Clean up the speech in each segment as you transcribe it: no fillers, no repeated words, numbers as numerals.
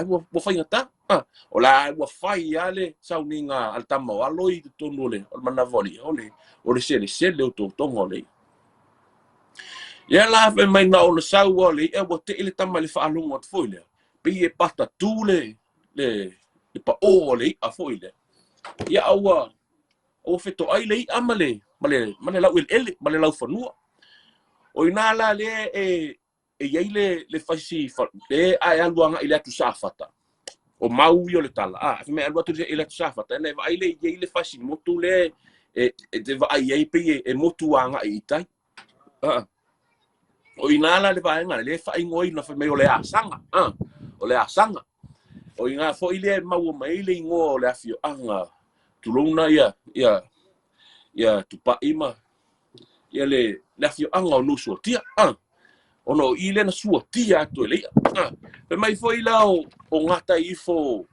Ai ua faigata. O la ua fai lava le sauniga a le tama o alo i totonu o le manava o le i'a, o le selesele o totoga o le i'a. Ia la fai mai na ona sau lava o le i'a ua tei le tama i le faalogo atu foi lea, pei e patatu le paʻō o le i'a foi lea. Ia a ua fetoai le i'a ma le laueleele ma le laufanua. O ina la lea e i ai le fasi le a e alu agai i le atu Safata. O mau ia o le tala. A fai mai alu atu i le atu Safata, na e vaai le i ai le fasi motu le e te vaai ai pei e motu agai i tai. O ina la le vaega le faaigoaina fai mai o le asaga. O le asaga. O ina foi le maua mai le igoa o le afioaga tulouna ia Tupai ma ia le afioaga o Nuusuatia. Ona o i le na suatia atu e le i'a. Fai mai foi la o gata ifo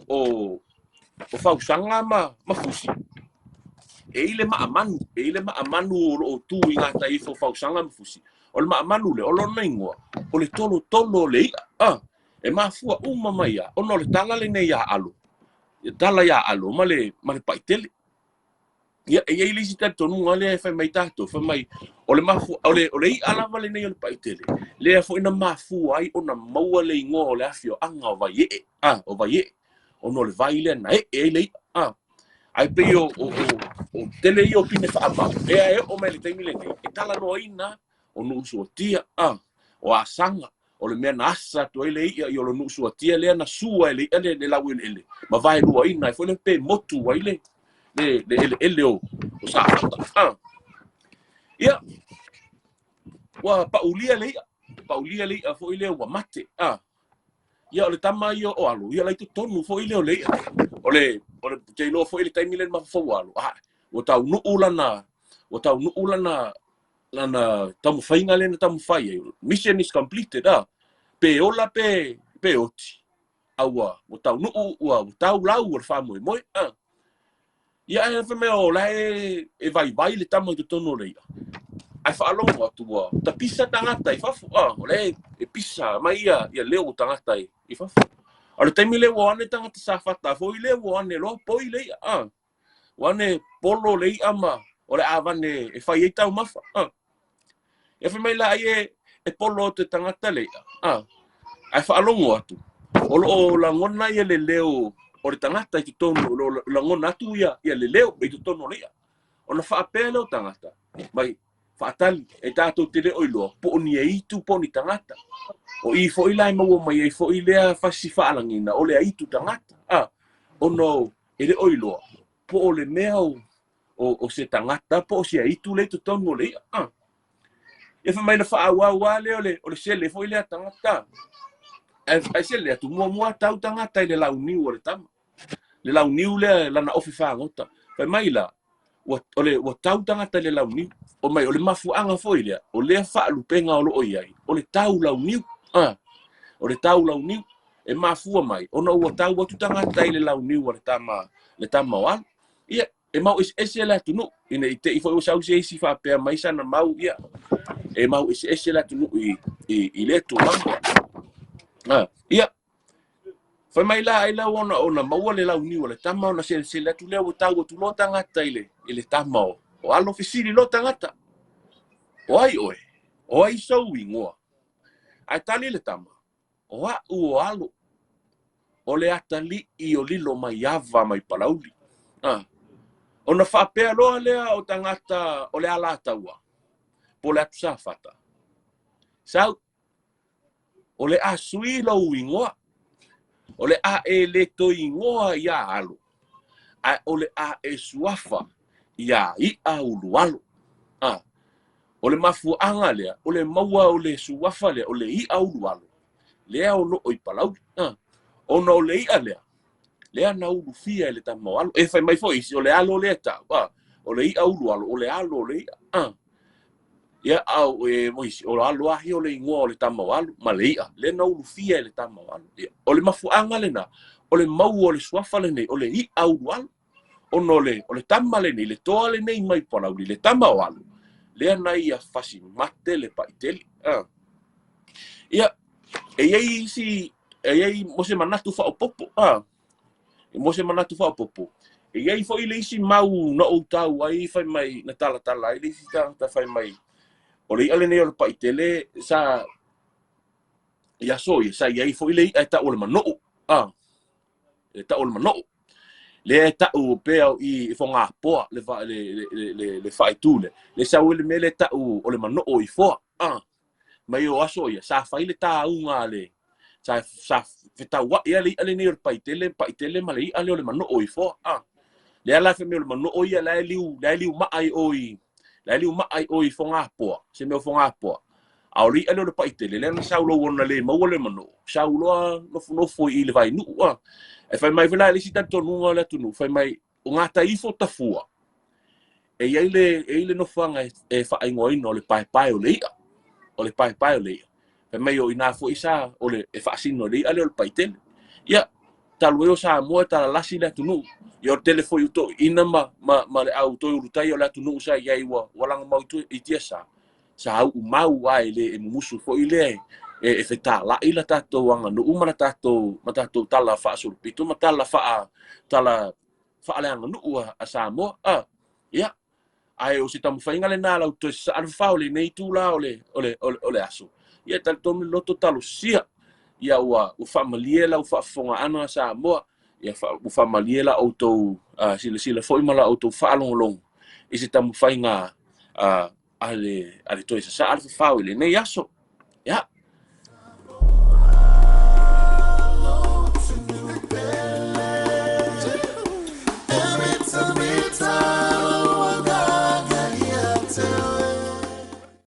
o Fausaga ma Fusi. E i le maamanu, e i le maamanu o loo tu i gata ifo Fausaga ma Fusi. O le maamanu le, o lona igoa, o le tolotolo o le i'a. E mafua uma mai ia, ona o le tala lenei ia alo. Ia tala ia alo ma le paitele. Ia, e iai le isi talitonuga lea e fai mai tatou, fai mai, o le mafu, o le i'a lava lenei o le paitele, lea foi na mafua ai ona maua le igoa o le afioaga o Vaiee, o Vaiee, ona o le vai lea na ee ai le i'a. Ai pei o tele ia o pine faamau, ea e oo mai le taimi lenei, e talanoaina o Nuusuatia, o asaga, o le mea na asa atu ai le i'a i o le Nuusuatia lea na sua e le i'a le laueleele, ma vaeluaina ai foi le pe motu ai le eleele o Safata. Ia, ua paulia le i'a foi lea ua mate. Ia, o le tama ia o alo, ia lai totonu foi lea o le i'a. O le te iloa foi le taimi le mafafau alo. Ua taunuu lana lana taumafaiga lea na taumafai ai. Mission is completed. Pe ola pe oti. A ua taunuu, ua tau lau o le faamoemoe. Ia e fai mai o la e vaivai le tama i totonu o le i'a. Ai faalogo atu ua tapisa tagata i fafo. O la e pisa mai ia leo o tagata i fafo. O le taimi lea ua ane tagata Safata foi lea ua ane loa poi le i'a. Ua ane polo le i'a ma o le avane e fai ai taumafa. Ia fai mai la ai e polo atu e tagata le i'a. Ai faalogo atu o loo lagona ia le leo o le tagata i totonu, o loo lagona atu ia le leo i totonu o le i'a. Ona faapea leo tagata mai faatali e tatou te le o iloa po o ni aitu po o ni tagata. O i foi la e maua mai ai foi lea fasi faalagina o le aitu tagata. Ona e le o iloa po o le mea o se tagata po o se aitu le i totonu o le i'a. Ia fai mai na faaauau lea o le sele foi lea tagata. Ai sele atu muamua tau tagata i le launiu o le tama. Le launiu lea lana ofi fagota. Fai mai la ua tau tagata i le launiu. O mai o le mafuaaga foi lea o lea faalupega o loo i ai o le tau launiu. O le tau launiu e mafua mai ona ua tau atu tagata i le launiu o le tama o alo. Ia e mau eseese le atunuu ina i te i foi o sau se isi faapea mai sana mau ia e mau eseese le atunuu i le tulaga. Ia fai mai la ai la ona maua le launiu o le tama ona selesele atu lea ua tau atu loa tagata i le tama o alo fesili loa tagata. O ai oe? O ai sou igoa? Ai tali le tama. O a'u o alo. O le atalii o lilo mai ava mai Palauli. Ona faapea loa lea o tagata o le Alataua, po le atu Safata. Sau, o le a sui lou igoa. O le a e le toe igoa ia alo. Ae o le a e suafa ia i'a ulualo. O le mafuaaga lea, o le maua o le suafa lea, o le i'a ulualo, lea o loo i Palauli. Ona o le i'a lea, lea na ulufia e le tama o alo. E fai mai foi isi, o le alo lea tau. O le i'a ulualo, o le alo o le i'a. Ia au e moisi, o alo ahi o le igoa o le tama o alo, ma le i'a, lea na ulufia e le tama o alo. Ia, o le mafuaaga lena, o le maua o le suafa lenei, o le i'a ulualo. Ona o le tama lenei, le toa lenei mai Palauli, le tama o alo, lea na ia fasi mate le paitele. Ia, e iai isi E i ai mo se manatu faaopoopo, a, mo se manatu faaopoopo, e i ai foi le isi mau na ou tau ai fai mai na talatala ai le isi tagata fai mai o le i'a lenei o le paitele sa i aso ia sa i ai foi le i'a e ta'u o le mano'o, a, e ta'u o le mano'o lea e ta'u pea i Fogapoa le le le le le faaitu lea le sau ai le mea lea e ta'u o le mano'o i Foa, a. Mai o aso ia, sa fai le tāuga a le, sa, sa fetaua'i lava le i'a lenei o le paitele, paitele ma le i'a lea o le manoo i Foa. A. Lea la fai mai o le manoo ia la e liu, la e liu maa i o i, la e liu maa i o i Fogapoa, se mea o Fogapoa. A o le i'a lea o le paitele, lea na sau lou ona le maua le manoo, sau loa nofonofo i le Vainuu. A. E fai mai foi la le isi talitonuga o le atunuu, fai mai, o gatai ifo tafua, e i ai le, e i ai le nofoaga e, e faaigoaina o le paepae o le i'a, o le paepae o le i'a. Fai mai o inā foi sa o le, e faasino le i'a lea o le paitele. Ia, talu ai o Samoa e talalasi le atunuu. Ia o le tele foi o toeaiina ma, ma, ma le au toe ulutaia o le atunuu sa i ai ua, ua lagomau i, i tiasa, sa uumau a e le e mumusu foi lea e, e, e fetala'i la tatou aganuu ma la tatou, ma tatou tala faasolopito ma tala faa, tala faaleaganuu a, a Samoa. A, ia, ae o se taumafaiga lenā lau toe sasaa le fafao i lenei itulā o le, o le, o le, o le aso. Ia, e talitonu le loto talosia, ia ua, ua faamalie lau faafofogaaga a Samoa, ia fa, ua faamalie la outou uh, silasila foi ma la outou faalogologo i se taumafaiga uh, a le, a le toe sasaa le fafao i lenei aso.